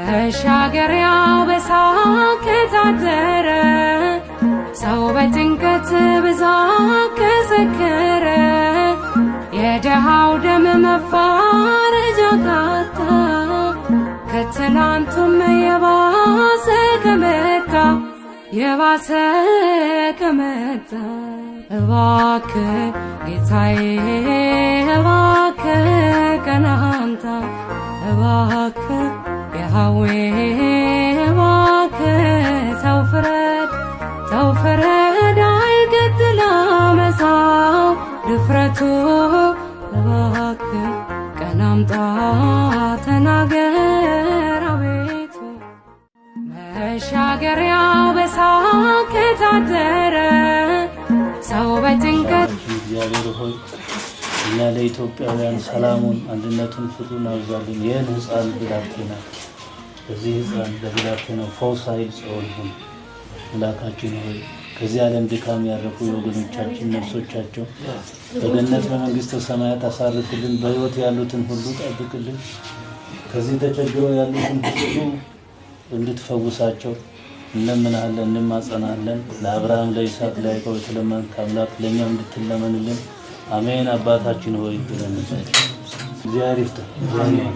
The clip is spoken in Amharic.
መሻገሪያው በሳቅ ከታጠረ፣ ሰው በጭንቀት ብዛት ከሰከረ፣ የደሃው ደም መፋረጃ ካጣ፣ ከትላንቱም የባሰ ከመጣ፣ የባሰ ከመጣ፣ እባክህ ጌታዬ፣ እባክህ ቀን አምጣ፣ እባክህ ያህዌ፣ እባክህ ተው ፍረድ፣ ተው ፍረድ፣ አይቀጥል አመፃው ድፍረቱ፣ እባክህ ቀን አምጣ፣ ተናገር አቤቱ። መሻገሪያው በሳቅ ከታጠረ፣ ሰው በጭንቀት እግዚአብሔር ሆይ፣ እኛ ለኢትዮጵያውያን ሰላሙን፣ አንድነቱን፣ ፍቅሩን አብዛልን። ይህን ሕፃን ብላቴና፣ በዚህ ሕፃን ለብላቴናው ፈውስ፣ ኃይል፣ ጸወን ሁን። አምላካችን ሆይ፣ ከዚህ ዓለም ድካም ያረፉ የወገኖቻችን ነፍሶቻቸው በገነት በመንግሥተ ሰማያት አሳርፍልን። በሕይወት ያሉትን ሁሉ ጠብቅልን። ከዚህ ተቸግረው ያሉትን ሁሉ እንድትፈውሳቸው እንለምንሃለን፣ እንማጸናለን። ለአብርሃም፣ ለይስሐቅ፣ ለያዕቆብ የተለመንክ አምላክ ለእኛም እንድትለመንልን አሜን። አባታችን ሆይ ብለን እንጸልይ። እግዚአብሔር ይፍታ። እግዚአብሔር።